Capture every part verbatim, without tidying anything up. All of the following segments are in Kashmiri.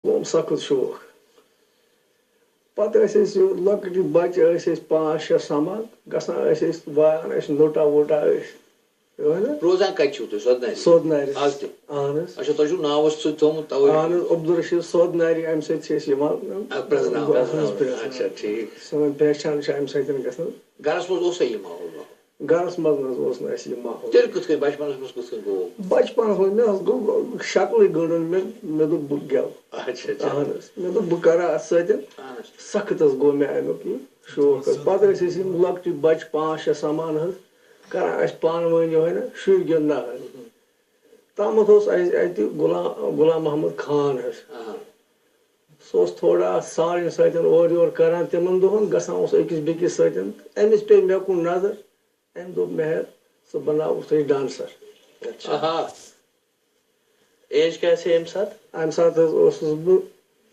اوم سخت شوق۔ پتہٕ ٲسۍ أسۍ یہِ لۄکٕٹۍ بچہِ، ٲسۍ أسۍ پانٛژھ شےٚ سمان، گژھان ٲسۍ أسۍ وایان ٲسۍ نوٚٹا ووٚٹا ٲسۍ۔ یہِ وَنان؟ روزان کتہِ چھِو تُہۍ؟ سۄدنارِ؟ سۄدنارِ۔ آز تہِ؟ اہن حظ۔ اچھا، تۄہہِ چھُو ناو اوس سُہ تھوٚومُت توے؟ اہن حظ، عبدالرشید سۄدنارِ، امہِ سۭتۍ چھِ أسۍ یِوان۔ آ، پرٛزناوان۔ اہن حظ، پرٛزناوان۔ پرٛزناوان۔ اچھا، ٹھیٖک۔ سٲنۍ پہچان چھِ امہِ سۭتۍ گژھان۔ گرس منٛز اوسا یہِ ماحول واحول؟ گرس منٛز نہ حظ اوس نہٕ اَسہِ یہِ ماحول۔ تیٚلہِ کِتھ کٔنۍ، بچپنس منٛز کِتھ کٔنۍ گوٚو؟ بچپنس منٛز مےٚ حظ گوٚو، شکلٕے گٔنٛڈٕن مےٚ، مےٚ دوٚپ بہٕ گٮ۪وٕ۔ اچھا، اچھا۔ اہن حظ، مےٚ دوٚپ بہٕ کرٕ اتھ سۭتۍ۔ اہن حظ۔ سخت حظ گوٚو مےٚ امیُک یہِ شوق حظ۔ پتہٕ ٲسۍ أسۍ یِم لۄکٹہِ بچہِ پانٛژھ شےٚ سمان حظ کران ٲسۍ پانہٕ ؤنۍ یِہوٚے نہ شُرۍ گِنٛدناوان۔ تامَتھ اوس اَسہِ اَتہِ غلام، غلام محمد خان حظ۔ آ۔ سُہ اوس تھوڑا اَتھ سارنٕے سۭتۍ اورٕ یورٕ کران تِمن دۄہن، گژھان اوس أکِس بیٚکِس سۭتۍ۔ أمِس پیٚیہِ مےٚ کُن نظر، أمۍ دوٚپ، "مےٚ ہیٚتھ، ژٕ بناوُتھ أسۍ ڈانسر۔" اچھا۔ آہا۔ ایج کیٛاہ ٲس أمۍ ساتہٕ؟ اَمہِ ساتہٕ حظ اوسُس بہٕ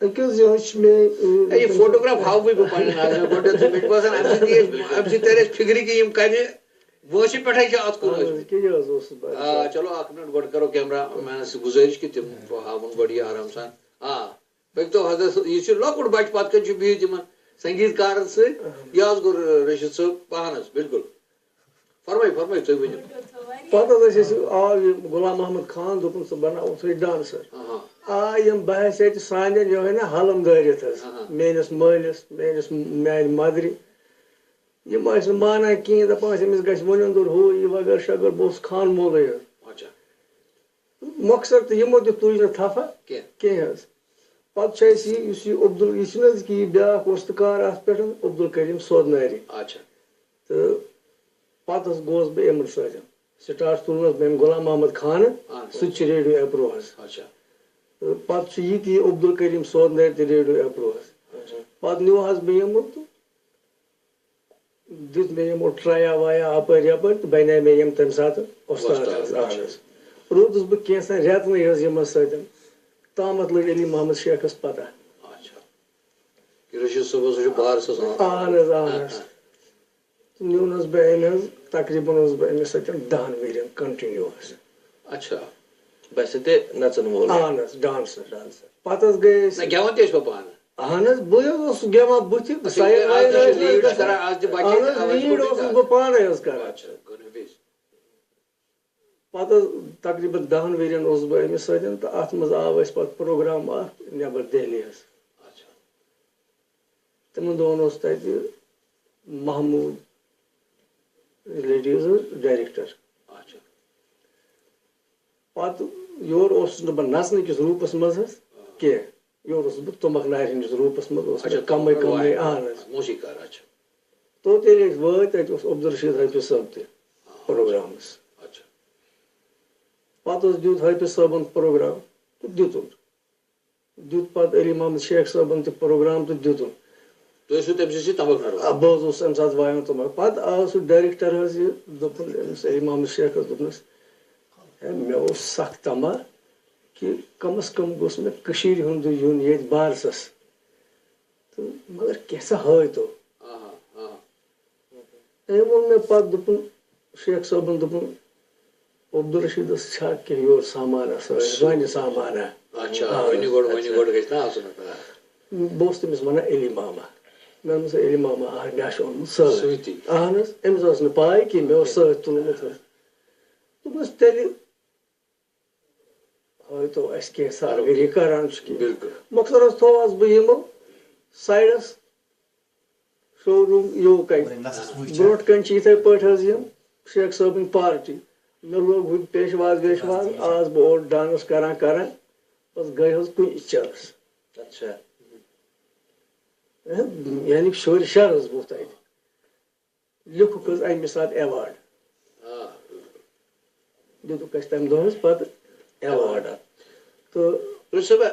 أکِس یِہوٚے چھِ مےٚ، اے، یہِ فوٹوگراف ہاوٕ بہٕ پنٕنٮ۪ن نظرن گۄڈٕ، مےٚ چھُ باسان، اَمہِ سۭتۍ یی اَسہِ، اَمہِ سۭتۍ ترِ اَسہِ فِکرِ کہِ یِم کَنہِ وٲنٛسہِ پٮ۪ٹھَے چھِ اَتھ کُن ٲسمٕتۍ۔ کیٛاہ حظ اوسُس بہٕ؟ آ، چلو، اَکھ مِنٹ، گۄڈٕ کَرو کیمرہ مینَس سۭتۍ گُزٲرِش کہِ تِم ہاوُن گۄڈٕ یہِ آرام سان۔ آ، ہیٚکۍ تو حضرت، یہِ چھُ لۄکُٹ بَچہٕ، پَتہٕ کَنہِ چھُ بِہِتھ یِمَن سنگیت کارَن سۭتۍ۔ یہِ حظ گوٚو رشیٖد صٲب پانَس، بِلکُل۔ فرمٲیِو، فرمٲیِو، تُہۍ ؤنِو۔ پتہٕ حظ ٲسۍ أسۍ، آو یہِ غلام محمد خان، دوٚپُن، "ژٕ بناوُتھ أسۍ ڈانسر۔" آہا۔ آے یِم بحث ییٚتہِ سانٮ۪ن یِہوٚے نہ حلم دٲرِتھ حظ۔ آہا۔ میٲنِس مٲلِس، میٲنِس، میانہِ مدرِ۔ یِم ٲسۍ نہٕ مانان کِہیٖنۍ، دَپان ٲسۍ، "أمِس گژھِ وۄنۍ اندُر ہُہ یہِ وغٲرٕ شغٲرٕ۔" بہٕ اوسُس خان مولٕے حظ۔ اچھا۔ مۄخصر تہٕ یِمو تہِ تُج نہٕ تھپھا کینٛہہ۔ کینٛہہ حظ۔ پتہٕ چھُ اَسہِ یہِ، یُس یہِ عبدال، یہِ چھُنہٕ حظ کہِ یہِ بیٛاکھ اوس تہٕ کار اَتھ پٮ۪ٹھ، عبدالکریم سودنارِ۔ اچھا۔ تہٕ پتہٕ حظ گوس بہٕ یِمن سۭتۍ۔ سٹارٹ تُلُن حظ بہٕ أمۍ غلام محمد خانہٕ، اہن حظ۔ سُہ تہِ چھُ ریڈیو ایپرو حظ۔ اچھا۔ تہٕ پتہٕ چھُ یہِ تہِ یہِ عبدالکریم سودنارِ تہِ ریڈیو ایپرو حظ۔ اچھا۔ پتہٕ نیوٗ حظ بہٕ یِمن تہٕ دیُت مےٚ یِمو ٹرایا وایا اپٲرۍ یپٲرۍ تہٕ بنے مےٚ یِم تمہِ ساتہٕ استاد وۄستاد، حظ۔ اہن اچھا۔ حظ۔ روٗدُس بہٕ کینٛژھن رٮ۪تنٕے حظ یِمن سۭتۍ۔ تامتھ لٔج علی محمد شیخس پتہ۔ اچھا۔ یہِ رشیٖد صٲب اوس، سُہ چھُ بارسَس آسان۔ اہن حظ، اہن حظ۔ تہٕ نیوٗنَس بہٕ أمۍ حظ، تقریٖباً اوسُس بہٕ أمِس سۭتۍ دَہَن ؤرِین کنٹِنیوٗ حظ۔ اچھا۔ بَسہِ تہِ نَژَن وول۔ اہن حظ، ڈانسر۔ ڈانسر۔ پَتہٕ حظ گٔے أسۍ۔ نہ، گٮ۪وان تہِ ٲسۍ بہٕ پانہٕ۔ اہن حظ، بٕے حظ اوسُس گٮ۪وان بٕتھِ، اچھا، سایِڈ یہِ لایِن اَز تہِ چھِ حظ لیٖڈ ٲسۍ کران، اَز تہِ بَچہِ، اہن حظ، اَوَے لیٖڈ کوٚر اوسُس یہِ بہٕ پانَے حظ کران۔ اچھا، گوٚو نہٕ بیٚیہِ۔ پتہٕ حظ تقریٖباً دَہَن ؤرِین اوسُس بہٕ أمِس سۭتۍ، تہٕ اَتھ منٛز آو اَسہِ پتہٕ پروگرام اَکھ نٮ۪بر دہلی حظ۔ اچھا۔ تِمن دۄہن اوس تَتہِ محموٗد لیڈیٖز حظ ڈایریکٹر۔ اچھا۔ پتہٕ یورٕ اوسُس نہٕ بہٕ نژنہٕ کِس روٗپس منٛز حظ کینٛہہ۔ یورٕ اوسُس بہٕ تُمبکھ نارِ ہٕنٛدِس روٗپس منٛز، اوس مےٚ اچھا، کمٕے، تُمبکھ کمٕے، نارِ۔ اہن حظ۔ موسیٖقار، اچھا۔ تو تیٚلہِ أسۍ وٲتۍ، تَتہِ اوس عبدالرشیٖد حٲفظ صٲب تہِ آ، پروگرامس۔ اچھا۔ پتہٕ اوس دیُت حٲفظ صٲبن پروگرام تہٕ دیُتُن۔ دیُت پتہٕ علی محمد شیخ صٲبن تہِ پروگرام تہٕ دیُتُن۔ تُہۍ ٲسِو تٔمۍ سٕے سۭتۍ تُمبکھ نارِ؟ آ، بہٕ حظ اوسُس اَمہِ ساتہٕ وایان تُمبکھ۔ پتہٕ آو سُہ ڈایریکٹر حظ یہِ، دوٚپُن أمِس علی محمد شیخس، دوٚپنس، "ہے، مےٚ اوس سخ طمع کہِ کم از کم گوٚژھ مےٚ کٔشیٖرِ ہُنٛد یُن ییٚتہِ بارسَس۔" تہٕ مگر کینٛژھا ہٲوۍ تو۔ آہا، آہا۔ أمۍ ووٚن مےٚ پتہٕ، دوٚپُن، شیخ صٲبن دوٚپُن، "عبدالرشیدس چھا کینٛہہ یور سامان آسان، زونہِ سامان آ؟" اچھا، آ، ؤنِو گۄڈٕ، ؤنِو اچھا۔ گۄڈٕ، گژھِ نا آسُن اَتھ۔ بہٕ اوسُس تٔمِس وَنان، "علی ماما۔" مےٚ ووٚنمَس، "علی ماما، آ، مےٚ چھُ اوٚنمُت سۭتۍ۔" سۭتی۔ اہن حظ، أمِس ٲس نہٕ پاے کہِ مےٚ اوس سۭتۍ تُلمُت حظ۔ دوٚپمَس، "تیٚلہِ ہٲوۍ تو اَسہِ کینٛہہ سارگٔری کران چھُ کینٛہہ۔" بِلکُل۔ مۄخصر حظ تھووہَس بہٕ یِمو سایڈَس شو روٗم یوکَے۔ برونٛٹھ کَنہِ چھِ یِتھَے پٲٹھۍ حظ یِم شیخ صٲبٕنۍ پارٹی۔ مےٚ لوگ ہُہ پیشواز ویشواز، آس بہٕ اورٕ ڈانٕس کران کران، بَس گٔے حظ کُنہِ چرس۔ اچھا۔ یعنی شُرۍ شر حظ ووٚتھ اَتہِ۔ لیوٚکھُکھ حظ اَمہِ ساتہٕ ایوارڈ۔ آ۔ دیُتُکھ اَسہِ تَمہِ دۄہ حظ پَتہٕ ایوارڈ اَتھ۔ تہٕ رُس صٲبہ،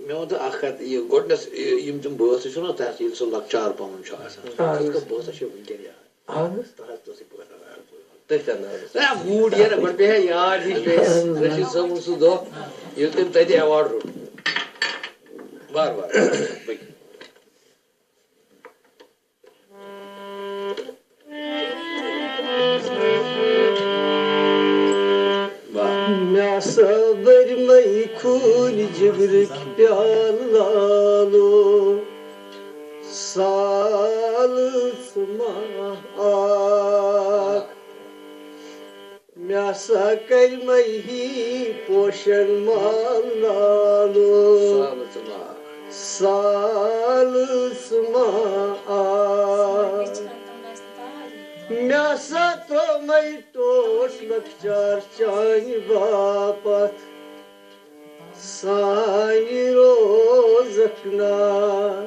مےٚ وَن تہٕ اَکھ کَتھ، یہِ گۄڈٕنٮ۪تھ، یہِ، یِم تِم بٲتھ ٲسِو نہ تَتھ، ییٚلہِ سُہ لۄکچار پَنُن چھُ آسان، اہن حظ۔ تَتھ کٲژاہ بٲتھ چھِ وٕنکٮ۪ن یاد؟ اہن حظ۔ تَتھ حظ اوس یہِ بٲتھ آسان۔ تٔتھۍ اندازس۔ ہے، موٗڈ یہِ نہ، گۄڈٕ بیٚیہِ ہا یاد ہِش بیٚیہِ۔ اہن حظ۔ رشیٖد صٲبُن سُہ دۄہ، ییٚلہِ تٔمۍ تَتہِ ایوارڈ روٚٹ۔ وارٕ وارٕ، پٔکِو۔ مےٚ سا بٔرۍ مَے خوٗنہِ جِگرٕکۍ پیالہٕ۔ لالو، سالس ما آکھ۔ مےٚ سا کَرِ مَے ہی پوشن مال لالو۔ سالس ما آکھ۔ سالس ما آکھ۔ مےٚ سا ترٛوو مَے ٹوٹھ لۄکچار چانہِ باپتھ۔ سانہِ روزکھ نا،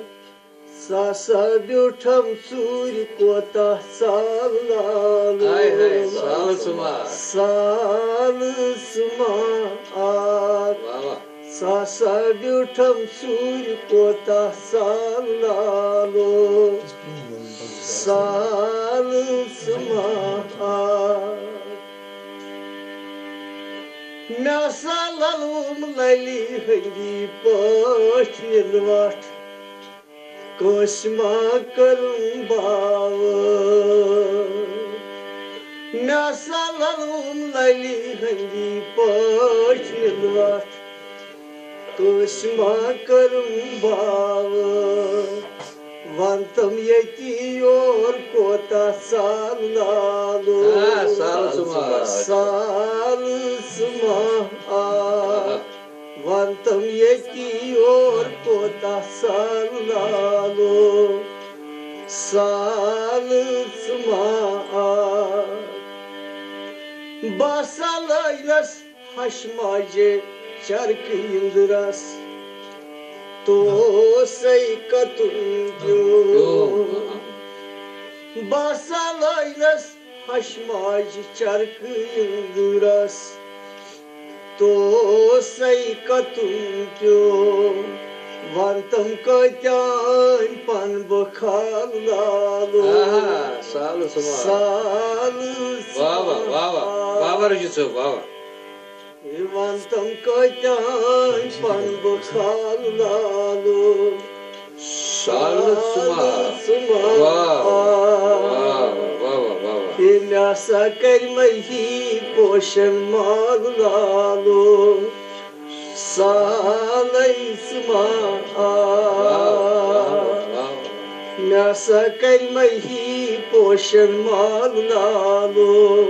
سا سا بیوٗٹھم ژوٗرِ کوتاہ ژال لالو۔ ہاے ہاے، سالس ما۔ سالس ما آکھ۔ واہ واہ۔ سا سا بیوٗٹھم ژوٗرِ کوتاہ ژال لالو۔ سالس ما آکھ۔ مےٚ سا للوم للہِ ہٕنٛدی پٲٹھۍ نِلوٹھ، کٲنٛسہِ ما کٔرٕم باوٕ۔ مےٚ سا للوم للہِ ہٕنٛدی پٲٹھۍ نِلوٹھ، کٲنٛسہِ ما کٔرٕم باوٕ۔ وَن تِم ییٚتی یور کوتاہ ژال لالو۔ آ، سالس ما۔ سالس ما آکھ۔ آ۔ وَن تِم ییٚتی یور کوتاہ ژال لالو۔ سالس ما آکھ۔ بہٕ ہسا لٲجنس ہش ماجہِ چرکہٕ یِندرس، توسے کتُن پیوم۔ بہٕ ہسا لٲجنس ہش ماجہِ چرکہٕ یِندرس، توسے کتُن پیوم۔ وَن تِم کٲتیٛاہ پن بہٕ کھالہٕ لالو۔ آہا، سالس ما۔ سالس واہ واہ، واہ واہ، ما۔ واہ واہ رشید صٲب، واہ واہ۔ وَن تِم کٲتیٛاہ پن بہٕ کھالہٕ لالو۔ سالس ما۔ سالس ما۔ واہ، واہ، واہ، واہ، واہ، واہ، واہ۔ ہے مےٚ سا کَرِ مَے ہی پوشن مال لالو۔ سالس ما آکھ۔ واہ، واہ، واہ۔ مےٚ سا کَرِ مَے ہی پوشن مال لالو۔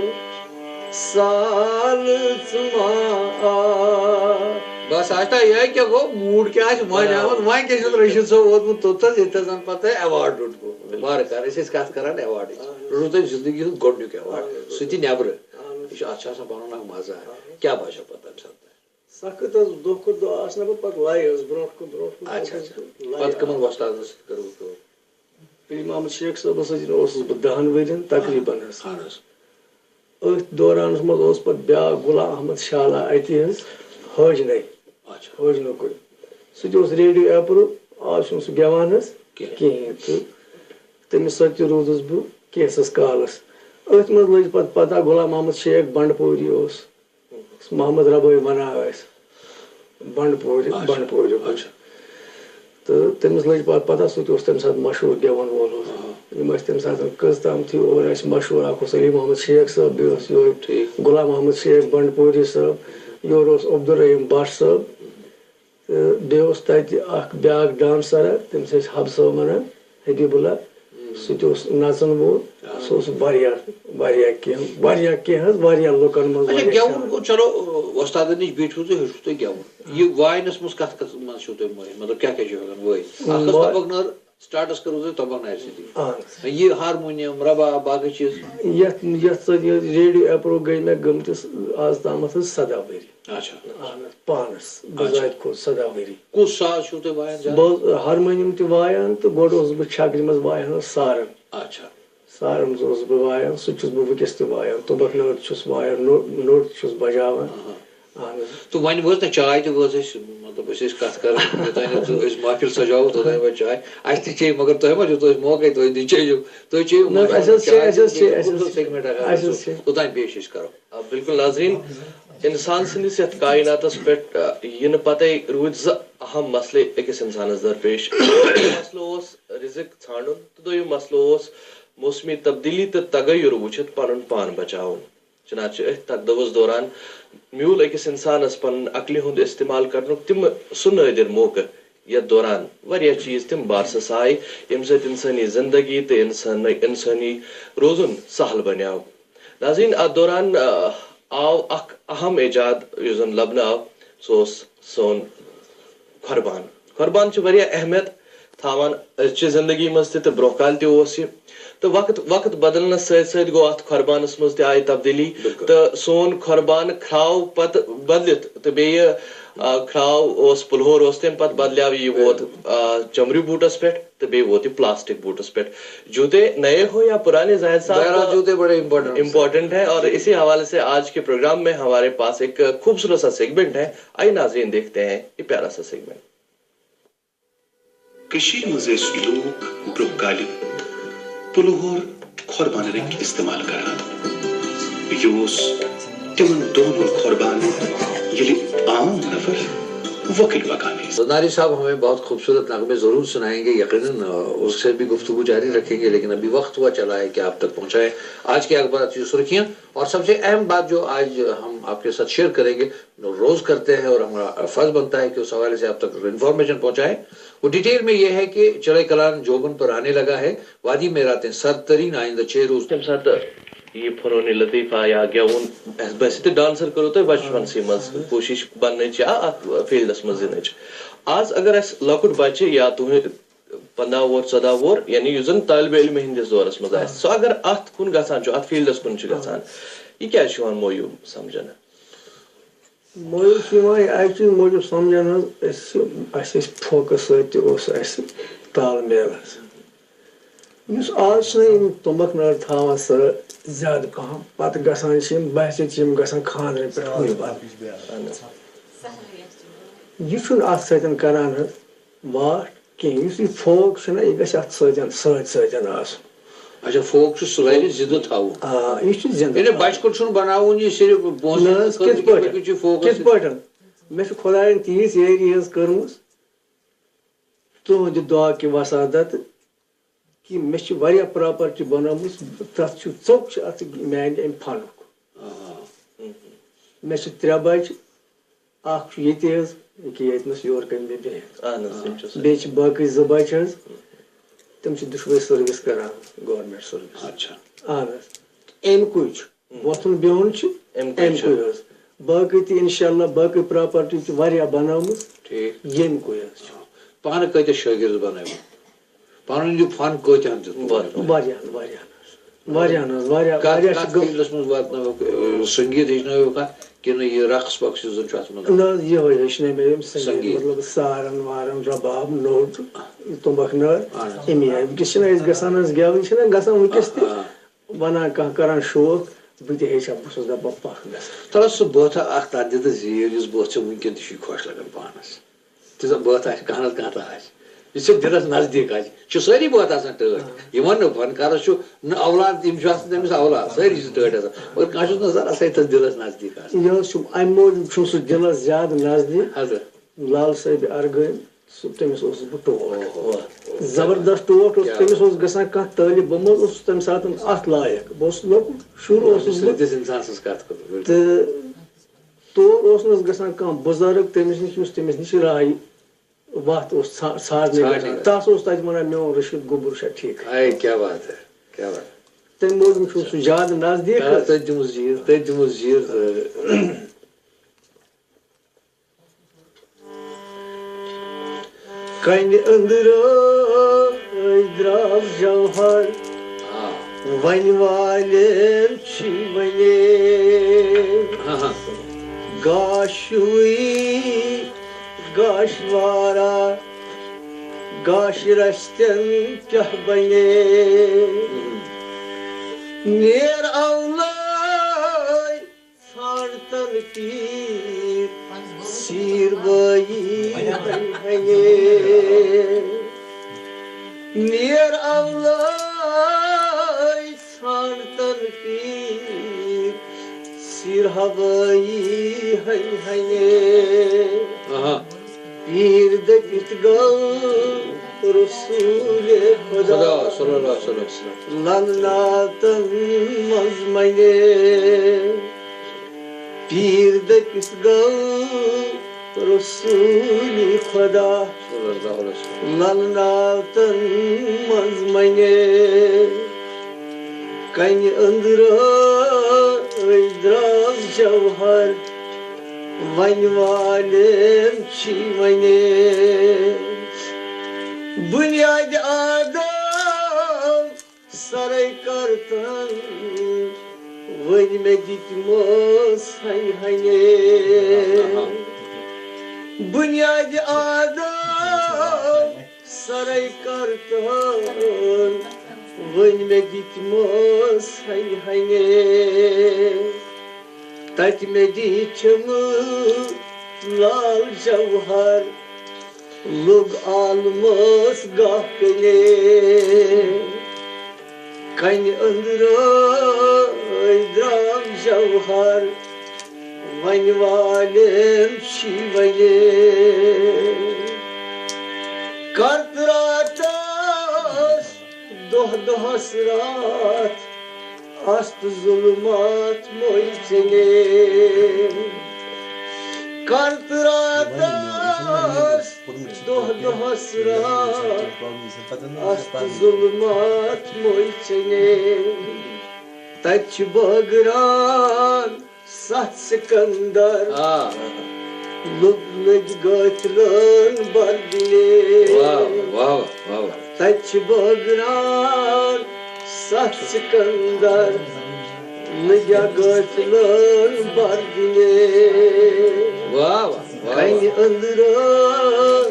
سالس ما آکھ۔ بس، آشنا، یہِ کیٛاہ گوٚو؟ موٗڈ کیٛاہ آسہِ وۄنۍ آمُت؟ وۄنۍ کیٛاہ چھُ رشید صٲب ووتمُت توٚتتھس، ییٚتہِ زن پتہٕ ایوارڈ روٚٹمُت؟ وارٕ کارٕ، أسۍ ٲسۍ کتھ کران ایوارڈٕچ۔ روٚٹوٕ تۄہہِ زندگی ہُنٛد گۄڈٕنیُک ایوارڈ، سُہ تہِ نٮ۪برٕ۔ یہِ چھُ، اتھ چھُ آسان پنُن اکھ مزٕ۔ کیٛاہ باسیو پتہٕ تمہِ ساتہٕ؟ سخت حظ، دۄہ کھۄتہٕ دۄہ آسہٕ نہٕ بہٕ پتہٕ لایہِ حظ برونٛٹھ کُن، برونٛٹھ کُن، اچھا، برونٛٹھ اچھا۔ کُن، لایہِ پتہٕ کٕمن آسہٕ۔ وۄستادن سۭتۍ کٔروٕ کٲم؟ پیر محمد شیخ صٲبس سۭتۍ اوسُس بہٕ دَہَن ؤرین تقریباً حظ۔ اہن حظ۔ أتھۍ دورانس منٛز اوس پتہٕ بیٛاکھ غلام احمد شالا اَتی حظ، حٲجنَے۔ اچھا۔ حٲجنُکُے۔ سُہ تہِ اوس ریڈیو ایپرو، آز چھُنہٕ سُہ گٮ۪وان حظ کینٛہہ۔ کِہیٖنۍ۔ تہٕ تٔمِس سۭتۍ تہِ روٗدُس بہٕ کینٛژھس کالس۔ أتھۍ منٛز لٔج پتہٕ پتہ، غلام محمد شیخ بنڈپوری اوس۔ محمد ربٲے ونان ٲسۍ بنڈپورِ، اچھا، بنڈپورِ۔ اچھا۔ تہٕ تٔمِس لٔج پتہٕ پتہ، سُہ تہِ اوس تمہِ ساتہٕ مشہوٗر گٮ۪وَن وول اوس۔ آ۔ یِم ٲسۍ تمہِ ساتہٕ کٔژ تامتھٕے اورٕ اَسہِ مشہوٗر، اکھ اوس علی محمد شیخ صٲب، بیٚیہِ اوس یورٕ، ٹھیٖک، غلام محمد شیخ بنڈپوری صٲب، یورٕ اوس عبدالرحیم بٹ صٲب۔ تہٕ بیٚیہِ اوس تَتہِ اَکھ بیٛاکھ ڈانسَر، تٔمِس ٲسۍ حب صٲب وَنان، حبیب اللہ۔ ہم۔ سُہ تہِ اوس نَژَن وول۔ آ۔ سُہ اوس واریاہ، واریاہ کینٛہہ، واریاہ کینٛہہ حظ، واریاہ لُکَن منٛز اچھا، واریاہ گٮ۪وُن شان۔ گوٚو، چلو، وۄستادَن نِش بیٖٹھِو تُہۍ، ہیٚچھِو تُہۍ گٮ۪وُن۔ یہِ واینَس منٛز کَتھ، کَتھ منٛز چھُو تُہۍ مٲہِر؟ مطلب، کیٛاہ کیٛاہ چھِو ہٮ۪کان وٲیِتھ؟ اَکھ ٲس ما- تَبَکھ نٲر، سٹارٹس کٔرٕو تۄہہِ تۄبَکھ نارِ سۭتی۔ اہن حظ۔ یہِ ہارمونیم، رباب، باقٕے چیٖز۔ یَتھ، یَتھ سۭتۍ یہِ ریڈیو ایپرو گٔے مےٚ گٔمتِس آز تامَتھ حظ سَداہ ؤری۔ اچھا۔ اہن حظ، پانَس، اچھا۔ بِذاتِ خۄد سَداہ ؤری۔ کُس ساز چھُو تُہۍ وایان زیادٕ؟ بہٕ حظ ہارمونیم تہِ وایان تہٕ گۄڈٕ اوسُس بہٕ چھَکرِ منٛز وایان حظ سارَن۔ اچھا۔ سارَن منٛز اوسُس بہٕ وایان، سُہ تہِ چھُس بہٕ وٕنکیٚس تہِ وایان۔ تُمبَکھ نٲر تہِ چھُس وایان، نو-، نوٚٹ تہِ چھُس بَجاوان۔ اہن۔ اہن حظ۔ تہٕ وۄنۍ وٲژ نہ چاے تہِ وٲژ اَسہِ، مطلب، أسۍ ٲسۍ کَتھ کَران، یوٚتام نہٕ أسۍ محفل سجاوو، توٚتام وٲژ چاے۔ اَسہِ تہِ چیٚیہِ، مگر تۄہہِ ما دیُتوُ اَسہِ موقعے، تُہۍ تہِ چیٚیِو، تُہۍ چیٚیِو، نہ، مگر اَسہِ حظ چاے چیٚیہِ، تہِ اَسہِ حظ چیٚیہِ، چیٚیہِ، اَسہِ حظ چیٚیہِ، خوٗبصوٗرت سیگمنٹ اَکھ اَسہِ حظ چھُ، چیٚیہِ۔ توٚتام پیش أسۍ کَرو۔ آ، بِلکُل ناظریٖن، اِنسان سٕنٛدِس یَتھ کایناتَس پٮ۪ٹھ، آ، یِنہٕ پَتَے روٗدۍ زٕ اَہَم مسلہٕ أکِس اِنسانَس درپیش۔ اَکھ مسلہٕ اوس رِزِق ژھانٛڈُن تہٕ دوٚیُم مسلہٕ اوس موسمی تبدیٖلی تہٕ تغیُر وٕچھِتھ پَنُن پان بچاوُن۔ چنانچہ أتھۍ تقدوس دوران میوٗل أکِس اِنسانَس پنُن عقلہِ ہُنٛد استعمال کرنُک تِم سُہ نٲدِر موقعہٕ، یتھ دوران واریاہ چیز تِم بارسس آیہِ، ییٚمہِ سۭتۍ انسٲنی زندگی تہٕ انسان، انسٲنی روزُن سہل بنیو۔ ناظرین، اتھ دوران، آ، آو اکھ اہم ایجاد یُس زن لبنہٕ آو، سُہ اوس سون کھۄربان۔ کھۄربان چھِ واریاہ اہمیت تھاوان أزچہِ زندگی منٛز تہِ تہٕ برونٛہہ کالہِ تہِ اوس یہِ۔ تہٕ وقت، وقت بدلنس سۭتۍ سۭتۍ گوٚو اتھ کھۄربانس منٛز تہِ آیہِ تبدیلی۔ بِلکُل۔ تہٕ سون کھۄربان کھراو پتہٕ بدلِتھ تہٕ بیٚیہِ، آ، کھراو اوس، پُلہور اوس، تمہِ پتہٕ بدلیو یہِ، ووت، آ، چمڑی بوٹس پٮ۪ٹھ تہٕ بیٚیہِ ووت یہِ پلاسٹک بوٹس پٮ۪ٹھ۔ جوتے نئے ہو یا پرانے، زاہد صاحب، بہرحال، جوتے بڑے امپورٹنٹ امپورٹنٹ ہے۔ اور اسی حوالے سے آج کے پروگرام میں ہمارے پاس ایک خوبصورت سا سیگمنٹ ہے۔ آئیے ناظرین، دیکھتے ہیں یہ پیارا سا سیگمنٹ۔ کٔشیٖرِ منٛز ٲسۍ لوٗکھ برٛونٛہہ کالہِ پُلہور کھۄربانہٕ رٔنٛگۍ استعمال کران۔ یہِ اوس تِمن دۄہن ہُنٛد کھۄربان، ییٚلہِ عام نفر وۄکٕلۍ پکان ٲسۍ۔ زرداری صاحب ہمیں بہت خوبصورت نغمے ضرور سنائیں گے، یقیناً، آ، اس سے بھی گفتگو جاری رکھیں گے، لیکن ابھی وقت ہوا چلا ہے کہ آپ تک پہنچائیں آج کے اخبارات کی سرخیاں۔ اور سب سے اہم بات جو آج ہم آپ کے ساتھ شیئر کریں گے، روز کرتے ہیں اور ہمارا فرض بنتا ہے کہ اس حوالے سے آپ تک انفارمیشن پہنچائیں، وہ ڈیٹیل میں یہ ہے کہ چڑھائی کلان جوبن پر آنے لگا ہے، وادی میں راتیں سرد ترین، آئندہ چھ روز۔ تمہِ ساتہٕ یہِ فنون لطیفہ یا گٮ۪وُن، اَسہِ باسہِ تہِ ڈانسر کٔرِو تُہۍ بچپنسٕے منٛز کوٗشِش بننٕچ یا اتھ فیلڈس منٛز یِنٕچ۔ آز اگر اَسہِ لۄکُٹ بچہِ یا تُہنٛد پنٛداہ وُہُر، ژۄداہ وُہُر، یعنی یُس زن طالب علم ہٕنٛدِس دورس منٛز آسہِ، سُہ اگر اتھ کُن گژھان چھُ، اتھ فیلڈس کُن چھُ گژھان، یہِ کیازِ چھُ یِوان مویوٗب سمجھنہٕ؟ مویوٗب چھُ یِوان یہِ اَمہِ چیٖز موٗجوٗب سمجھنہٕ حظ، أسۍ چھِ، اَسہِ ٲسۍ فوکس سۭتۍ تہِ اوس اَسہِ تال میل حظ۔ یُس آز چھِنہ یِم تُمبکھ نٲر تھاوان سۄ زیادٕ پَہَم، پَتہٕ گژھان چھِ یِم بحثہِ چھِ یِم گژھان خانٛدرَن پٮ۪ٹھ ہُہ یہِ بدل۔ یہِ چھُنہٕ اَتھ سۭتۍ کران حظ واٹھ کینٛہہ۔ یُس یہِ فوک چھُنہ، یہِ گژھِ اَتھ سۭتۍ، سۭتۍ سۭتۍ آسُن۔ اچھا، فوک چھُ سُہ لَرِ زِندٕ تھاوُن۔ آ، یہِ چھُ زِندٕ یعنی تھاوُن۔ بچہٕ کُن چھُنہٕ بناوُن یہِ صرف پونٛسہٕ نہ حظ، خٲطرٕ کِتھ کِتھ پٲٹھۍ؟ پٲٹھۍ چھُ فوکس؟ کِتھ پٲٹھۍ؟ مےٚ چھِ خۄدایَن تیٖژ یٲری حظ کٔرمٕژ تُہٕنٛدِ دُعا کہِ وسادت کہِ مےٚ چھِ واریاہ پراپرٹی بنٲومٕژ، تَتھ چھُ ژوٚک چھُ اَتھ میٛانہِ اَمہِ فنُک۔ آ۔ مےٚ چھِ ترٛےٚ بچہِ، اکھ چھُ ییٚتہِ حظ، ییٚکیٛاہ ییٚتہِ نَس یورٕ کَنہِ مےٚ بِہِتھ۔ اہن حظ، تِم چھِ سٲری۔ بیٚیہِ چھِ باقٕے زٕ بچہِ حظ، تِم چھِ دُشوَے سٔروِس کران، گورمٮ۪نٛٹ سٔروِس۔ اچھا۔ اہن حظ۔ اَمہِ کُے چھُ۔ وۄتھُن بِہُن چھُ اَمہِ کُے اَمہِ چھُ۔ کُے حظ۔ باقٕے تہِ اِنشاءاللہ، باقٕے پراپرٹی تہِ واریاہ بنٲومٕژ ٹھیٖک۔ ییٚمہِ کُے حظ چھُ۔ پانہٕ کۭتیٛاہ شٲگِرد بنٲومٕتۍ؟ پَنُن یہِ فن کۭتیٛاہَن دیُتمُت؟ واریاہَن، واریاہَن حظ۔ واریاہَن حظ، واریاہ، کَتھ، واریاہ چھِ کَتھ گٔم-، فیٖلڈَس منٛز واتنٲوٕکھ، اَ، سنگیٖت ہیٚچھنٲوٕکھا کِنہٕ یہِ رقص وقص یُس زَن چھُ اَتھ منٛز؟ نہ حظ، یِہوٚے ہیٚچھنٲے مےٚ یِم سنگیٖت، سنگیٖت۔ مطلب سارَن وارَن، رباب، نوٚٹ، تُمبَکھ نٲر، اَہَن حظ۔ اَمی آیہِ۔ وٕنکیٚس چھِنہ أسۍ گژھان حظ گٮ۪وٕنۍ چھِنہ گژھان وٕنکیٚس تہِ، آ، آ۔ وَنان کانٛہہ کَران شوق، بہٕ تہِ ہیٚچھِ ہا، بہٕ چھُس دَپان پَکھ گژھٕ۔ تَلہٕ سُہ بٲتھا اَکھ تَتھ دِ تہٕ زیٖر، یُس بٲتھ ژےٚ وٕنکیٚن تہِ چھُے خۄش لَگان پانَس۔ تیٖژاہ بٲتھ آسہِ، کانٛہہ نتہٕ کانٛہہ تہٕ آسہِ۔ یُس ژےٚ دِلس نزدیٖک آسہِ۔ چھِ سٲری بٲتھ آسان ٹٲٹھۍ۔ آ۔ یِمن نہٕ فنکارس چھُ نہٕ اولاد، یِم چھِ آسان تٔمِس اولاد، سٲری چھِ ٹٲٹھۍ آسان۔ مگر کانٛہہ چھُس نہٕ ذرا سا تَس دِلس نزدیٖک آسان۔ یہِ حظ چھُ، اَمہِ موٗجوٗب چھُم سُہ دِلس زیادٕ نزدیٖک۔ حضرت۔ لال صٲبِ ارغٲنۍ، سُہ، تٔمِس اوسُس بہٕ ٹوٹھ۔ اوہ، اوہ۔ زبردست ٹوٹھ اوس، کیٛاہ؟ تٔمِس اوس گژھان کانٛہہ طٲلب، بہٕ ما حظ اوسُس تَمہِ ساتہٕ اَتھ لایق۔ بہٕ اوسُس لۄکُٹ شُر اوسُس بہٕ۔ سٕنٛدِس اِنسان سٕنٛز کَتھ کٔر۔ تہٕ تور اوس نہٕ حظ گژھان کانٛہہ بُزرگ تٔمِس نِش، یُس تٔمِس نِش راے وَتھ اوس ژھا-، ژھانٛڈنہِ ژھانٛڈنہِ گژھان۔ گژھان۔ تَس اوس تَتہِ وَنان، "میون رشید گوٚبُر چھا ٹھیٖک؟" اے، کیا بات ہے، کیا بات ہے۔ تَمہِ موٗجوٗب چھُ سُہ زیادٕ نزدیٖک۔ آ، تٔتھۍ دِمو زیٖر، تٔتھۍ دِمو زیٖر، تہٕ کنہِ أنٛدرٕ درٛاو جوہر، آ۔ وۄنۍ والٮ۪ن چھُے وَنے۔ ہاں، ہاں۔ گاشوٕے گاشوارا، گاش رستن کیٛاہ بَنے؟ نیر اولٲے ژھانٛڈ تن پیٖر، سیٖر بٲیی ہنہِ ہنے۔ نیر اولٲے ژھانٛڈ تن پیٖر، سیٖر ہوٲیی ہنہِ ہنے۔ آہا۔ پیٖر دٔپِتھ گوٚو رسول خدا۔ خدا صلی اللہ علیہ وسلم۔ للناتن منٛز منے۔ پیٖر دٔپِتھ گوٚو رسول خدا، صلی اللہ علیہ وسلم۔ للناتن منٛز منے، کنہِ أنٛدرٕ درٛاو جوہر، وۄنۍ والٮ۪ن چھی ونے۔ بُنیادِ آدم سرے کرتن، وۄنۍ مےٚ دِتمَس ہنہِ ہنے۔ بُنیادِ آدم سرے کرتن، وۄنۍ مےٚ دِتمَس ہنہِ ہنے۔ تتہِ مےٚ دِتِم لال جوہر، لوٚگ عالمس گاہ کنے۔ کنہِ أنٛدرٕ درٛاو جوہر، وۄنۍ والٮ۪ن چھی ونے۔ کرتہٕ راتس دۄہ دۄہس راتھ، آست ظلمات موے ژےٚ نے۔ کرتہٕ راتس دۄہ دۄہس راتھ، آست ظلمات موے ژےٚ نے۔ تتہِ چھِ بٲگران ستھ سکندر۔ آ۔ لوٚگ، لٔگۍ قٲتلن بردِنے۔ واہ، واہ، واہ، واہ۔ تتہِ چھِ بٲگران ستھ سکندر۔ لٔگۍ قٲتلن بردِنے۔ واہ، واہ، واہ، واہ۔ کنہِ أنٛدرٕ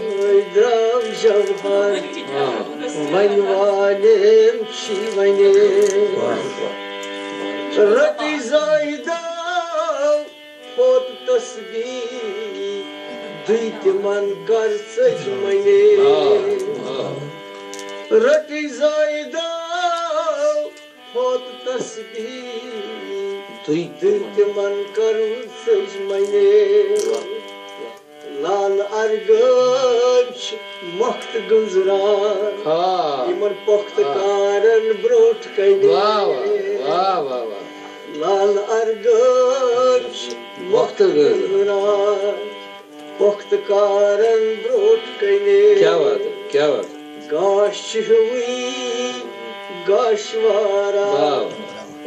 درٛاو جوہر۔ آ۔ وۄنۍ والٮ۪ن چھی ونے۔ واہ، واہ۔ رٔٹۍ زٲہدو پھوٚت تسبیح، دُے تِمن کر ژٔج منے۔ آ، آ۔ رٔٹۍ زٲہدو پھوٚت تسبیح، دُے دُے تِمن کر ژٔج منے۔ لال ارغب چھِ مۄختہٕ گٔنٛزراوان۔ آ۔ یِمن پۄختہٕ آ۔ کارن برٛونٛٹھ کنہِ۔ واہ، واہ، واہ، واہ، واہ۔ لال ارغب چھِ مۄختہٕ مۄختہٕ گٔنٛزراوان۔ گٔنٛزراوان۔ پۄختہٕ کارن برٛونٛٹھ کنہِ۔ کیا بات ہے، کیا بات ہے۔ گاش چھِ ہیوٗوٕے گاشوارا۔ واہ،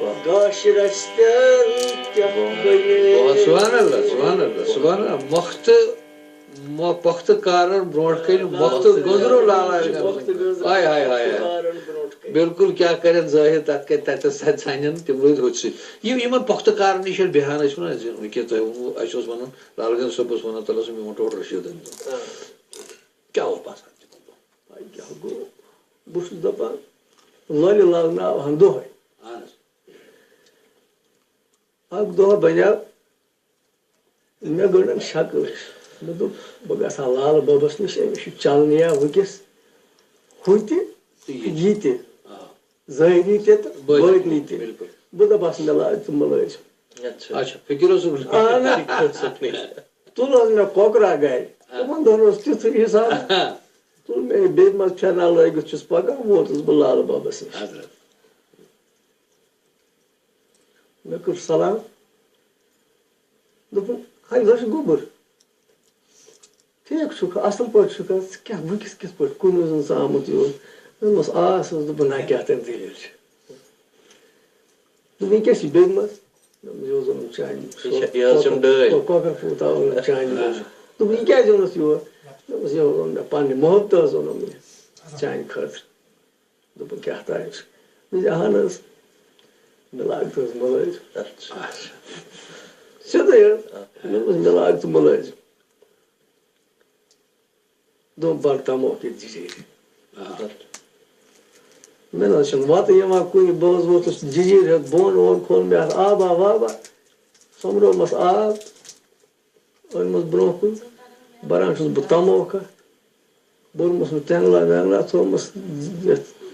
واہ۔ گاش رستن کیٛاہ بنے۔ واہ، سبحان اللہ، سبحان اللہ، سبحان اللہ۔ مۄختہٕ مۄ-، پۄختہٕ کارن برٛونٛٹھ کنہِ مۄختہٕ گٔنٛزرو لال ارغب۔ مۄختہٕ گٔنٛزرو ہاے، ہاے، ہاے، ہاے۔ کارن برٛونٛٹھ کنہِ۔ بِلکُل، کیٛاہ کرن ظٲہِر تتھ کتہِ، تتٮ۪س تتہِ ژھانن تِم روٗدۍ ہوٚتھٕے۔ یہِ، یِمن پۄختہٕ کارن نِش ییٚلہِ بیہان ٲسۍ ونان، زِ وۄنۍ کیٛاہ تۄہہِ ووٚنوٕ، اسہِ اوس ونان، لال گنج صٲب اوس ونان، تلس مےٚ ووٚن ٹوٹھ رشیدن۔ آ۔ کیٛاہ اوس باسان تِمن دۄہن؟ پاے کیٛاہ گوٚو؟ بہٕ چھُس دپان، لولہِ لال ناو ہن دۄہے۔ اہن حظ۔ اکھ دۄہ بنیٛاو مےٚ گٔنڈن شکل ہِش۔ مےٚ دوٚپ، بہٕ گژھٕ ہا لالہٕ ببس نِش، أمِس چھُ چلنٕے یا وٕنکیٚس ہُہ تہِ، تہٕ یہِ تہِ۔ یہِ تہِ۔ آ۔ ظٲہری تہِ تہٕ بٲطنی۔ بٲطنی تہِ۔ بِلکُل۔ بہٕ دَپہٕ ہس، مےٚ لاگ ژٕ مُلٲزِم۔ اچھا۔ اچھا، فقیٖر اوسُکھ۔ اہن۔ فقیٖر اوسُکھ۔ تُل حظ مےٚ کۄکرا گرِ۔ آ۔ تِمن دۄہن اوس تیُتھُے حساب۔ آ۔ تُل مےٚ بیٚیہِ منٛز پھیرنا لٲگِتھ چھُس پکان، ووتُس بہٕ لالہٕ ببس نِش۔ حضرت۔ مےٚ کوٚر سلام۔ دوٚپُن، "ہے، لٔچھ گوٚبُر، ٹھیٖک چھُکھ، اَصٕل پٲٹھۍ چھُکھ حظ؟ ژٕ کیٛاہ، وٕنکیٚس کِتھ پٲٹھۍ؟ کُنہِ زوٚن ژٕ آمُت یور؟" مےٚ دوٚپمَس، "آ، سا." دوٚپُن، "نہ، کیٛاہ تام دٔلیٖل چھِ؟" دوٚپُن، "یہِ کیٛاہ چھِ بیٚیہِ منٛز؟" دوٚپمَس، "یہِ اوس اوٚنمُت چانہِ یہِ چھِ، یہِ حظ چھَم ڈٲلۍ۔ کۄ-، کۄکَر پوٗت آو اوٚنمُت چانہِ موٗجوٗب۔" دوٚپُن، "یہِ کیٛازِ اوٚنُتھ یور؟" دوٚپمَس، "یہِ اوٚن مےٚ پنٛنہِ محبتہٕ حظ اوٚنُم یہِ چانہِ خٲطرٕ۔" دوٚپُن، "کیٛاہ تام چھُ؟" مےٚ دوٚپ، "اَہَن حظ، مےٚ لاگ تُہٕنٛز مُلٲزِم۔" اچھا۔ سیوٚدُے حظ۔ آ۔ مےٚ دوٚپمَس، "مےٚ لاگ ژٕ مُلٲزِم۔" دوٚپُن، "بَڑٕ تَموکھ ییٚتہِ جِجیٖرِ۔" آ۔ مےٚ نہ حظ چھَنہٕ وَتٕے یِوان کُنہِ۔ بہٕ حظ ووتُس جِجیٖرِ ہٮ۪تھ بۄن، اورٕ کھول مےٚ اَتھ آبا وابا، سۄمبرومَس آب۔ أنمٕژ برٛونٛہہ کُن، بَران چھُس بہٕ تَموکھا، بوٚرمَس نہٕ تٮ۪نٛگلا وٮ۪نٛگلا، تھوٚومَس یَتھ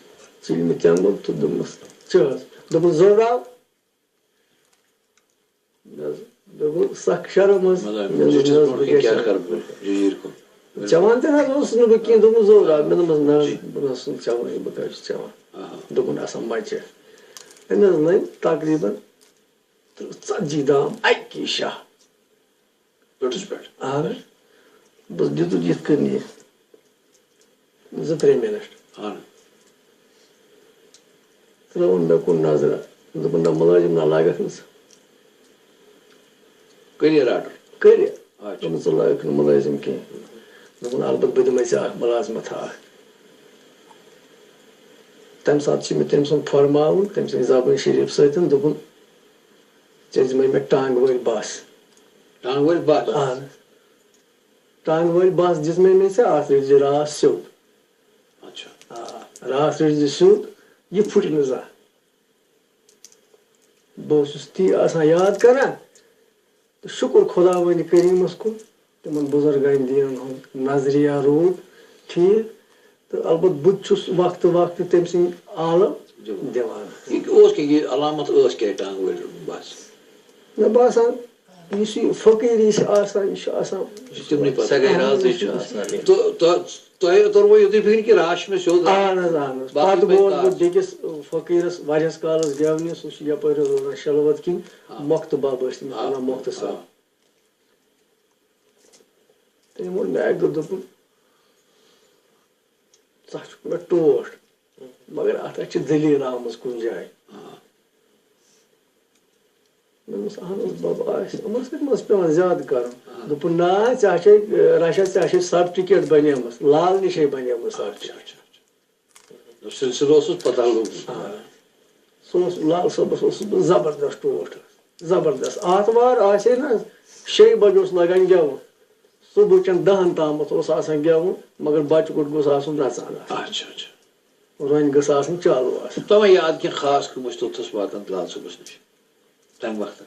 چِلمہِ تٮ۪نٛگُل تہٕ دوٚپمَس، "چہِ حظ؟" دوٚپُن، "زوراو؟" مےٚ حظ، مےٚ گوٚو سَخ شرم حظ۔ مطلب، مےٚ دوٚپمَس، جِجیٖر "نہ حظ، کُن بہٕ کیٛاہ کیٛاہ شرم؟ کَرٕ بہٕ؟ جِجیٖر کُن۔" چٮ۪وان تہِ نہ حظ اوسُس نہٕ بہٕ کِہیٖنۍ، دوٚپمَس، "زوراو؟" مےٚ دوٚپمَس، "نہ حظ، جی۔ بہٕ نہ حظ چھُس نہٕ چٮ۪وٲنی، بہٕ کَتہِ چھُس چٮ۪وان؟" آہا۔ دوٚپُن، "اَسا مَچہِ۔" أمۍ حظ لٔگۍ تقریٖباً تٕرٛہ ژتجی دام اَکی شاہ۔ پیوٚٹھُس پٮ۪ٹھ۔ اہن حظ۔ بس دیُتُکھ یِتھ کٔنۍ یہِ زٕ ترٛےٚ مِنٹ۔ اہن۔ ترٲوٕن مےٚ کُن نظرہ، دوٚپُن، "نہ مُلٲزِم نہ لگکھ نہٕ ژٕ۔" کٔرِتھ۔ اچھا۔ دوٚپُن، "ژٕ لگکھ نہٕ مُلٲزِم کینٛہہ۔" دوٚپُن، "البتہ بہٕ دِمے ژےٚ اکھ مُلازمت اکھ۔" تَمہِ ساتہٕ چھُ مےٚ تٔمۍ سُنٛد فرماوُن، تٔمۍ سٕنٛدِ زبٲنۍ شریٖف سۭتۍ دوٚپُن، "ژےٚ دِمے مےٚ ٹانٛگہٕ وٲلۍ بس۔" ٹانٛگہٕ وٲلۍ بس؟ اہن۔ ٹانٛگہٕ وٲلۍ بس دِژمے مےٚ ژےٚ، اتھ رٔٹۍ زِ راتھ سیوٚد۔ اچھا۔ آ، راتھ رٔٹۍ زِ سیوٚد، یہِ پھُٹہِ نہٕ زانٛہہ۔ بہٕ اوسُس تی آسان یاد کران، تہٕ شُکُر خۄداوندِ کریٖمس کُن، تِمن بُزرگن دیٖنن ہُنٛد نظریہ روٗد ٹھیٖک، تہٕ البتہٕ بہٕ تہِ چھُس وقتہٕ وقتہٕ تٔمۍ سٕنٛدۍ عالم دِوان۔ دِوان۔ یہِ اوس کیٛاہ، یہِ علامت ٲس کیٛاہ ٹانٛگہٕ وٲلۍ بس؟ مےٚ باسان، یُس یہِ فقیٖری چھِ آسان، یہِ چھِ آسان۔ یہِ چھِ تِمنٕے پتہٕ۔ سۄ گٔے رازٕے چھِ آسان یہِ۔ تہٕ، تہٕ تۄہہِ توٚروٕ یُتُے فِکرِ کہِ راز چھِ مےٚ سیوٚد؟ اہن حظ، اہن حظ۔ باقٕے پتہٕ پَزِ گوس بہٕ کاغذ۔ بیٚکِس فقیٖرس واریاہس کالس گٮ۪ونہِ، سُہ چھُ یپٲرۍ حظ روزان شلوت کِنۍ، آ۔ مۄختہٕ بب ٲسۍ تٔمِس آ، ونان، مۄختہٕ آ۔ صٲب۔ تٔمۍ ووٚن مےٚ اکہِ دۄہ، دوٚپُن، "ژٕ ہا چھُکھ مےٚ ٹوٹھ، مگر اتھ ہا چھِ دٔلیٖل آمٕژ کُنہِ جایہِ۔" آ۔ مےٚ دوٚپمَس، "اہن حظ بَب، آسہِ۔ یِمَن سۭتۍ ما چھُ پٮ۪وان زیادٕ کَرُن؟" آ۔ دوٚپُن، "نہ، ژےٚ ہا چھے، رَچھا، ژےٚ ہا چھے سب ٹِکٹ بَنیمٕژ، لال نِشے بَنیمٕژ سب ٹِکٹ۔" اچھا، اچھا، اچھا۔ سلسلہٕ اوسُس پَتہ لوٚگمُت۔ آ۔ سُہ اوس، لال صٲبَس اوس سُہ زبردست ٹوٹھ، زبردست۔ آتھوار آسہِ ہے نہ، شیٚیہِ بَجہِ اوس لَگان گٮ۪وُن۔ صُبحٕچٮ۪ن دَہَن تامَتھ اوس آسان گٮ۪وُن، مگر بَچہٕ کوٚٹ گوٚژھ آسُن نَژان آسُن۔ اچھا، اچھا۔ رۄنہِ گٔژھ آسٕنۍ چالوٗ آسٕنۍ۔ تۄہہِ ما یاد کینٛہہ خاص کٲم ٲس توٚتتھَس واتان لال صٲبَس نِش تَمہِ وقتہٕ؟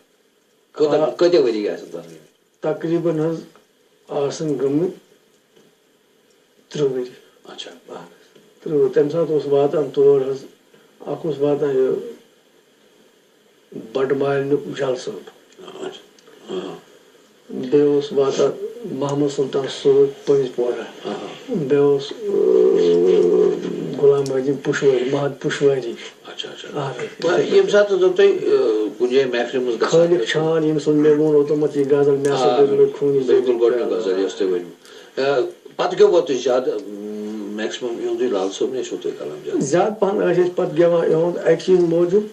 کوٗتاہ، آ۔ کۭتیٛاہ ؤری آسَن تَتھ گٔمٕتۍ؟ تقریٖباً حظ آسَن گٔمٕتۍ ترٛہ ؤری۔ اچھا۔ آ، ترٛہ ؤری۔ تَمہِ ساتہٕ اوس واتان تور حظ، اَکھ اوس واتان یہِ بَٹہٕ مالنیُک جَل صٲب۔ آ۔ بیٚیہِ اوس واتان محمد سلطان صٲب پٔنٛزۍ پورہ۔ آ۔ بیٚیہِ اوس، اۭں، غلام محدیٖن پُشوٲری، محد پُشوٲری۔ اچھا، اچھا۔ آ۔ تہٕ ییٚمہِ ساتہٕ زَن تُہۍ، اۭں، کُنہِ جایہِ محفلہِ منٛز گژھان خٲلِق ٲسِو۔ چھان، ییٚمۍ سُنٛد مےٚ ووٚن اوتامَتھ یہِ غزل، مےٚ ہسا آ، بٔرۍ مےٚ خوٗنی بِلکُل زٔمیٖن گۄڈٕنیُک پیالہٕ۔ غزل یۄس تُہۍ ؤنِو۔ آ، پَتہٕ کیٛاہ ووت تُہۍ زیادٕ، اۭں، maximum یِہُنٛدُے لال صٲب نِش اوسوٕ تۄہہِ کلام زیادٕ؟ زیادٕ پَہَن ٲسۍ أسۍ پَتہٕ گٮ۪وان یِہُنٛد اَکہِ چیٖزٕ موٗجوٗب،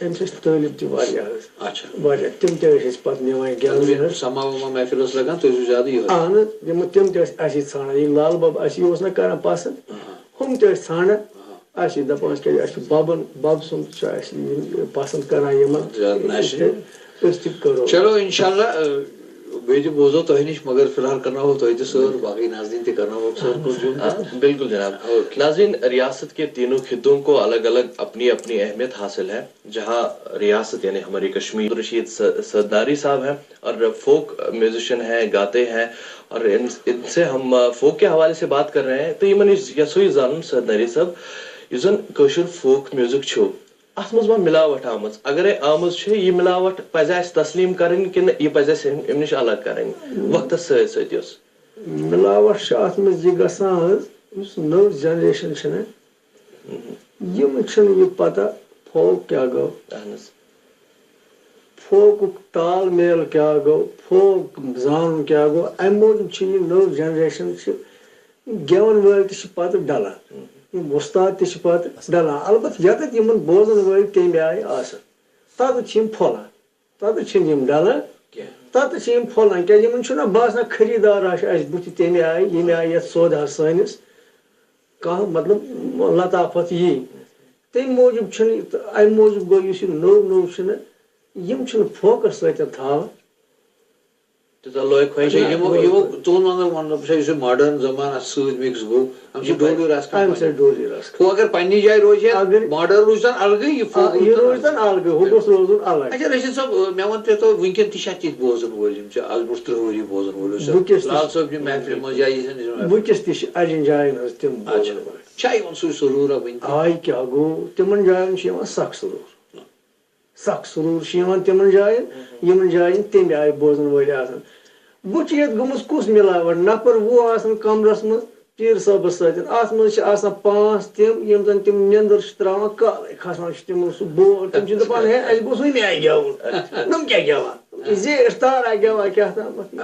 أمِس ٲسۍ طٲلب تہِ واریاہ حظ۔ اچھا۔ واریاہ۔ تِم تہِ ٲسۍ أسۍ پَتہٕ نِوان گٮ۪ونہِ حظ۔ سما وما محفل ٲس لگان، تُہۍ ٲسِو زیادٕ یِہوٚے۔ اہن حظ، یِم تِم تہِ ٲسۍ اَسی ژھانڈان۔ یہِ لال بب اَسی اوس نہ کران پسنٛد، آہا۔ ہُم تہِ ٲسۍ ژھانڈان۔ آہا۔ اَسی دَپان ٲسۍ، کیٛازِ اَسہِ چھُ بَبَن، بَب سُنٛد چھُ اَسہِ یِم پسنٛد کران یِمن۔ زیادٕ نشہِ۔ تہٕ أسۍ تہِ کرو۔ چلو، انشاءاللہ، ٲ، بیٚیہِ تہِ بوزو تۄہہِ نِش، مگر فی الحال کرناوو تۄہہِ تہِ سٲر، باقٕے ناظریٖن تہِ کرناووکھ سٲر کُن زیُن۔ آ، بالکل جناب۔ اوکے۔ ناظرین، ریاست کے تینوں خطوں کو الگ الگ اپنی اپنی اہمیت حاصل ہے۔ جہاں ریاست یعنی ہماری کشمیر، رشید س-، سرداری صاحب ہیں اور فوک میوزیشن ہیں، گاتے ہیں اور ان، ان سے ہم، آ، فوک کے حوالے سے بات کر رہے ہیں۔ تو یِمن أسۍ یژھو یہِ زانُن، سرداری صٲب، یُس زن کٲشُر فوک میوزک چھُ، اتھ منٛز ما ملاوٹ آمٕژ؟ اگرے آمٕژ چھِ، یہِ ملاوٹ پزِ اسہِ تسلیم کرٕنۍ کِنہٕ یہِ پزِ اسہِ امہِ، امہِ نِش الگ کرٕنۍ وقتس سۭتۍ سۭتۍ یۄس؟ ملاوٹ چھِ اتھ منٛز یہِ گژھان حظ، یُس نٔو generation چھِ نہ، یِم چھِنہٕ یہِ پتہ فوک کیٛاہ گوٚو، اہن حظ۔ فوکُک تال میل کیٛاہ گوٚو، فوک زانُن کیٛاہ گوٚو۔ اَمہِ موٗجوٗب چھِ یہِ نٔو generation چھِ گٮ۪وَن وٲلۍ تہِ چھِ پتہٕ ڈلان، یِم وۄستاد تہِ چھِ پتہٕ ڈلان۔ البتہٕ ییٚتٮ۪تھ یِمن بوزن وٲلۍ تَمہِ آیہِ آسن، تَتٮ۪تھ چھِ یِم پھۄلان۔ تَتٮ۪تھ چھِنہٕ یِم ڈلان کینٛہہ۔ تَتٮ۪تھ چھِ یِم پھۄلان، کیٛازِ یِمن چھُنہ باسان خریٖدار آسہِ اَسہِ بُتھِ تَمہِ آیہِ، ییٚمہِ آیہِ یَتھ سوداہَس سٲنِس کانٛہہ، مطلب، لطافت یی۔ تَمہِ موٗجوٗب چھُنہٕ یہِ، تہٕ اَمہِ موٗجوٗب گوٚو یُس یہِ نوٚو نوٚو چھُنہ، یِم چھِنہٕ فوکس سۭتۍ تھاوان۔ تیوٗتاہ لوے خۄش اچھا، یِمو، یِمو، تُہُنٛد مطلب وَنُن چھا، یُس یہِ ماڈٲرٕن زمانہٕ اَتھ سۭتۍ مِکس گوٚو، اَمہِ سۭتۍ ڈوٗر یہِ رَژھ کھنٛڈ اَمہِ سۭتۍ پَنٕنۍ۔ ڈوٗر یہِ رَژھ کھنٛڈ۔ ہُہ اگر پننہِ جایہِ روزِ ہا، اگر ماڈٲرٕن روٗزِ تَن الگٕے، یہِ آ، فوک یہِ روٗزِ تَن الگٕے، ہُہ گوٚژھ روزُن الگ۔ اچھا، رشید صٲب، مےٚ وَن تُہۍ تو، وٕنکٮ۪ن تہِ چھا تِتھۍ بوزَن وٲلۍ، یِم چھِ آز برونٛٹھ تٕرٛہ ؤری بوزَن وٲلۍ ٲسۍ لال صٲب نہِ محفلہِ منٛز یا یِتھٮ۪ن جایَن؟ وٕنکٮ۪س تہِ چھِ اَجٮ۪ن جایَن ہٕنٛز تِم بوزَن اچھا۔ وٲلۍ۔ چھا یِوان سُے سروٗرا وٕنہِ تہِ؟ آے کیٛاہ گوٚو؟ تِمَن جایَن چھُ یِوان سخ سروٗر۔ سخ سرور چھُ یِوان تِمن جاین، یِمن جاین تَمہِ آیہِ بوزن وٲلۍ آسن۔ وۄنۍ چھِ ییٚتہِ گٔمٕژ کُس مِلاوٹ؟ نفر وُہ آسن کمرس منٛز پیٖر صٲبس سۭتۍ، اتھ منٛز چھِ آسان پانٛژھ تِم، یِم زن تِم نیٚنٛدٕر چھِ تراوان، کالے کھسان چھِ تِمن سُہ بور، تِم چھِ دپان، "ہے، اسہِ گوٚژھ وُنہِ آیہِ گٮ۪وُن، نۄم کیٛاہ گٮ۪وان؟ زیٖٹھ تارا گٮ۪وان کیٛاہ تامتھ۔"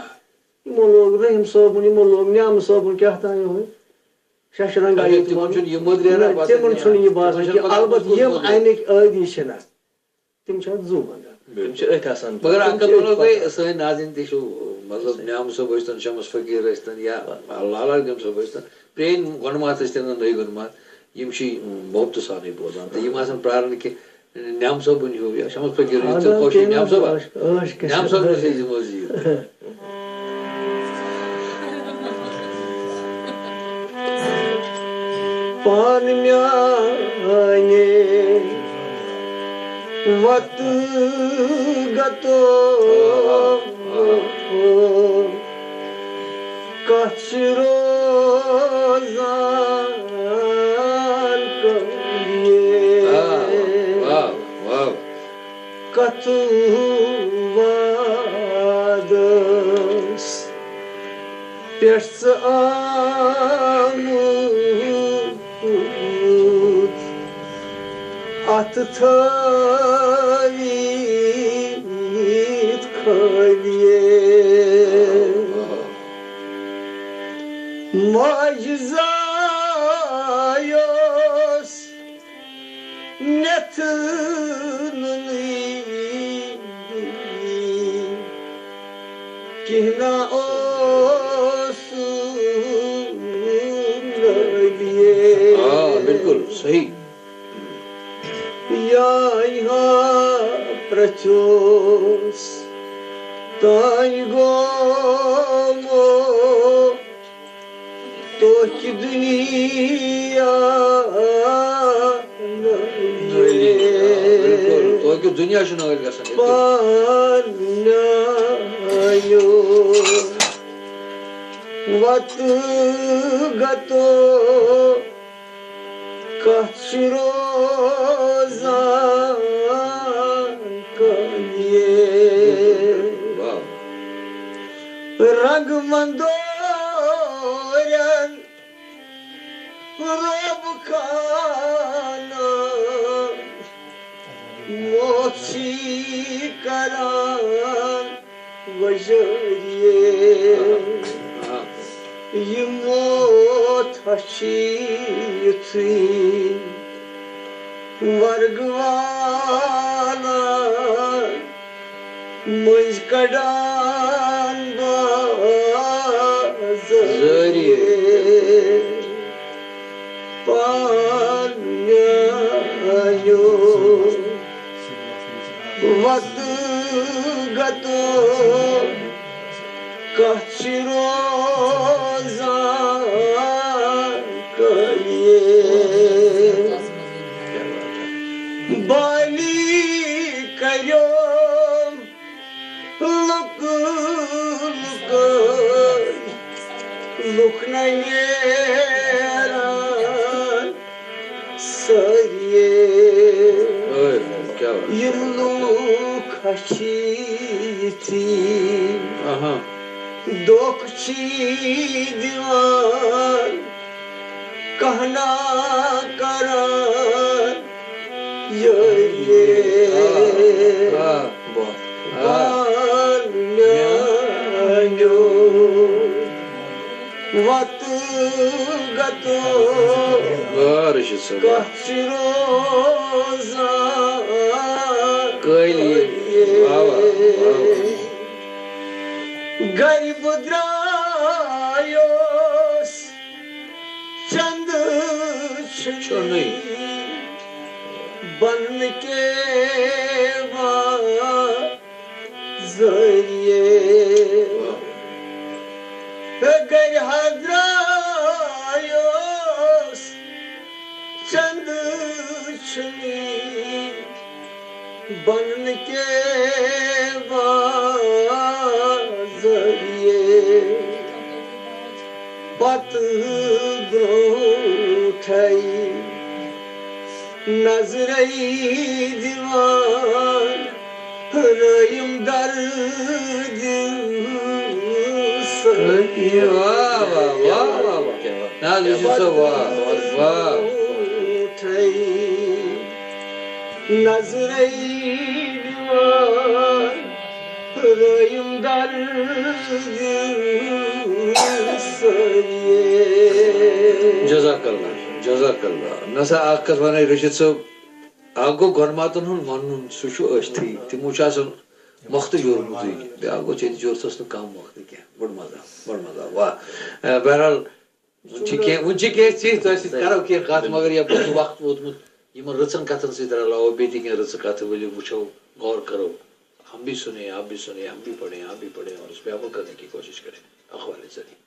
یِمو لوگ رحیم صٲبُن، یِمو لوگ نیامہٕ صٲبُن کیٛاہ تام یِہوٚے ششرنٛگا اچھا، یُتھ تِمن وَنُن۔ چھُنہٕ یہِ مٔدرِ نہ، رَبَس تِمن نِوان۔ چھُنہٕ یہِ تِمن باسان چھُنہٕ کہِ پَتہٕ البتہٕ کُس یِم مٔدرِ۔ اَمِکۍ عٲدی چھِنہ، تِم چھِ اَتھ زُو منٛگان۔ تِم چھِ أتھۍ آسان۔ مگر اَکھ تِم کَتھ چھِ وَنو أتھۍ تۄہہِ، پَتہٕ۔ سٲنۍ ناظریٖن تہِ چھِو، مطلب، نیامہٕ صٲب ٲسۍتَن، شمس فقیٖر ٲسۍتَن یا لال عبدُل صٲب ٲسۍتَن، پرٛٲنۍ گۄڈٕ ماتھ ٲسۍ تِم نٔوۍ گۄڈٕ ماتھ، یِم چھِ محبتہٕ سانٕے بوزان تہٕ یِم آسَن پرٛاران کہِ نیامہٕ صٲبُن ہیوٗ یا شمس فقیٖر یُتھ ژٕ خۄش چھُے، نیامہٕ صٲبا۔ عٲش، عٲش گژھِ۔ نیامہٕ صٲبنَس ٲسۍ یِم عزیٖز۔ پان میانہِ وتہٕ گتو کتھ چھِ روزان کٔمِیے؟ واہ، واہ، واہ۔ کتھ وعدس پٮ۪ٹھ ژٕ آمُت، اتھ تھٲوِتھ خٲلیے۔ معجزہ یوس نٮ۪تھ نُنٕے کینٛہہ نہ اوسُم نبیے۔ آ، بِلکُل صحیح۔ یایہِ ہا پرٛژھیوس تانۍ گومُت توکہِ دُنیا نٔے۔ بِلکُل، توکہِ دُنیا چھُ نٲلۍ گژھان۔ پان نیو وتہٕ گتو کتھ چھِ روزان کٔمِیے؟ واہ۔ رنگ مندورٮ۪ن روب خانہ موت چھی کران وجٲری۔ یہِ موت ہا چھی یُتھُے ورگہٕ والان مٔنٛزۍ کڑان بازٲری۔ پان میانیو وتہٕ گتو کتھ چھِ روزان کٔمِیے؟ بالی کریوم لُکہٕ لُکہٕ، لُکھ نہ نیران سٲریے۔ اے، کیٛاہ وَنان؟ یِم لوٗکھ ہا چھِ یِتھی، آہا۔ دھوکہٕ چھِ دِوان، کانٛہہ نا کران یٲریے۔ آ، آ، واہ۔ پان میانیو وتہٕ گتو واہ، رشید صٲب، واہ۔ کتھ چھِ روزان قٲیلی۔ واہ، واہ، واہ، واہ۔ گرِ بہٕ درٛایوس چندٕ چھُنٕے۔ چھُنٕے۔ بننہٕ کے بعد ذٔریعے۔ گرِ ہا درٛایوس چندٕ چھُنٕے۔ بننہٕ کے بعد ذٔریعے۔ پتہٕ برونٛٹھے نظرے دِوان رٲیِم درد سۭتۍ۔ واہ، واہ، واہ، واہ، واہ۔ نہ حظ، یہِ چھُ سُہ، واہ، واہ، واہ۔ برونٛٹھے نظرے دِوان جزاک اللہ، جزاک اللہ۔ نہ سا اکھ کتھ ونے رشید صٲب، اکھ گوٚو گۄڈٕ ماتن ہُنٛد ونُن، سُہ چھُ أستھی، تِمو چھُ آسان مۄختہٕ یورمُتٕے، بیاکھ گوٚو ژےٚ تہِ یورژس نہٕ کم مۄختہٕ کینٛہہ۔ بوٚڑ مزٕ آو، بوٚڑ مزٕ آو، واہ۔ اے، بہرحال، وُنہِ چھِ کینٛہہ، وُنہِ چھِ کینٛہہ چیٖز تۄہہِ سۭتۍ کرو کینٛہہ کتھ، مگر یپٲرۍ چھُ وقت ووتمُت، یِمن رٕژن کتھن سۭتۍ رلاوو بیٚیہِ تہِ کینٛہہ رٕژٕ کتھٕ، ؤلِو وٕچھو، غور کرو، ہم بھی سُنے، آپ بھی سُنے، ہم بھی پڑھیں، آپ بھی پڑھیں اور اس پہ عمل کرنے کی کوشش کریں۔ اخوان عزت۔